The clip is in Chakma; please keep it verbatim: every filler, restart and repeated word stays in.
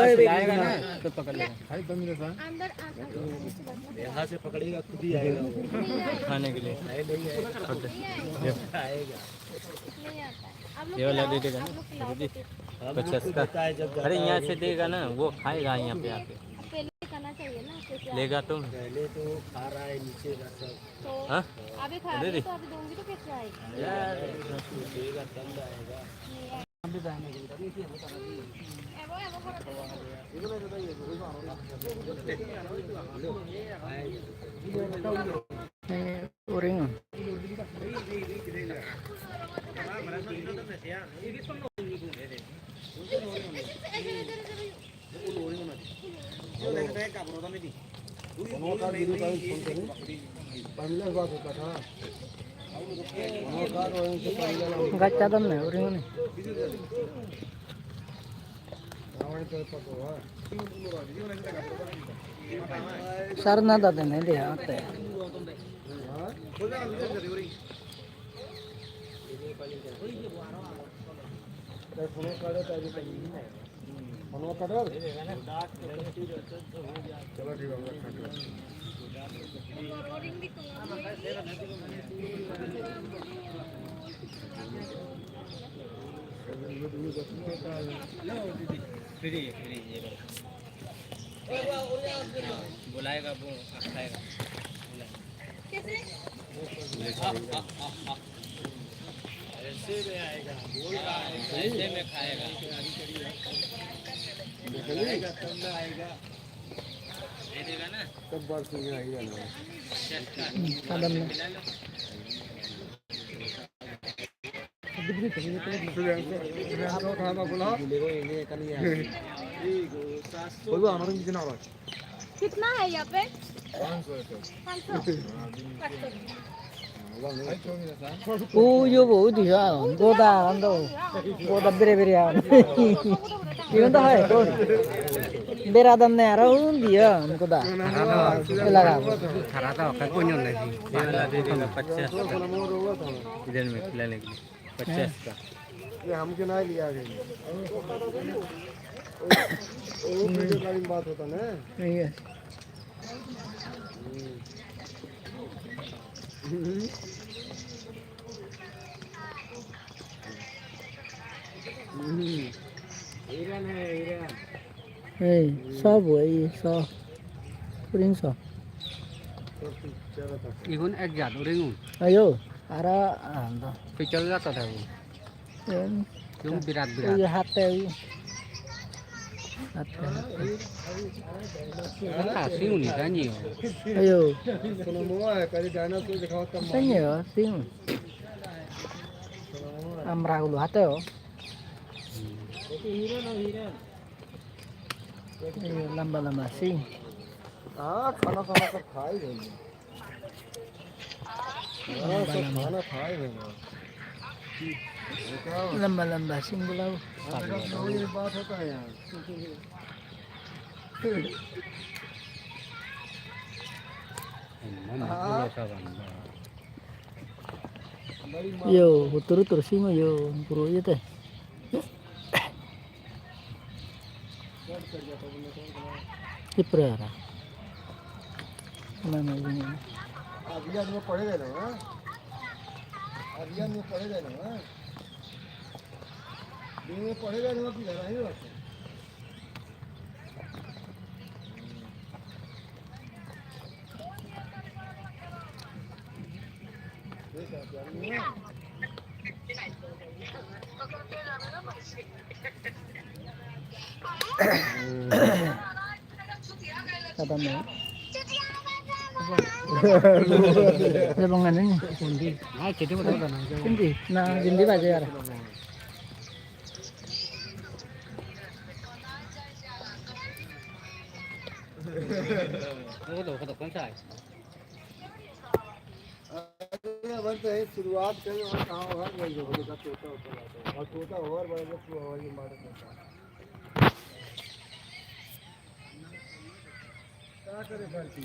से लाएगा ना, तो पकड़ लेगा। अंदर आ-, अंदर। यहाँ से पकड़ेगा, खुद ही आएगा वो। खाने के लिए। नहीं, नहीं आएगा। छोड़ दे। नहीं आएगा। नहीं आता है। आप लोग ये वाला खिलाओ, दे देगा आप ना? लोग खिलाओ दे दे। तो। हम पचास लोग को का। देता है, जब अरे, जाता है यहाँ वो से देगा ना, वो खाएगा यहाँ पे आके। पहले खाना चाहिए ना, कैसे लेगा तुम। पहले तो खा रहा है नीचे का सब। तो हाँ? अभी खा रही है, तो अभी दूंगी तो कैसे आएगी? यार, देगा तब आएगा। नहीं आएगा। Eh, uring. Gaj hadonne, uring une. Sar na dade ne de ate. बुलाएगा, वो खाएगा। ऐसे में आएगा, बोल रहा है, ऐसे में खाएगा। खाएगा तब ना आएगा। दे देगा ना। सब बार सुन आएगा। हम्म, खत्म। कितना है यहाँ पे? पाँच सौ। पाँच सौ। Uyo bo, uyo ya, goda ando, goda bere bere ya. Iyon to hai, kon? Bera dan ne aro undi ya, goda. Elaga. Khara to okke konyo le. Idhar mein khilane ke liye. पचास का। ये हमके ना लिया गया। वो video calling बात होता ना। नहीं है। Ei, so bo, ei, so. Uring so. Igun ek jat uringun. Ayo, ara, ah, ando. Pichol jat ode igun. Em. Igun birat birat. Ei hatte ei. Hatte, hatte. Ata sigun ni jani o. Ayo. Sani o, sigun. Amra gulo hatte o. Ei lamba lamba sing. Ah, khana khana sab khai gaye. Ah, sab khana khai gaye. Lamba lamba sing gulo. Aaj ka to ye baat hota hai yaar. Yo, hutur hutur sing yo, puro iyete. Ipre ara. Na, na, na. Aaj ye aadmi padhe gaye na, ha? Aaj ye aadmi padhe gaye na, ha? Din mein padhe gaye na, ki jana hai? Kadam na. Lebong ane ni? Hindi. Na, hindi baje yar. अरे, अपन तो यही शुरुआत करें और कहाँ और नहीं जो होगा, छोटा होता जाता है। और छोटा और बड़ा जब शुरू होगा, ये मार देता है। क्या करे पार्टी?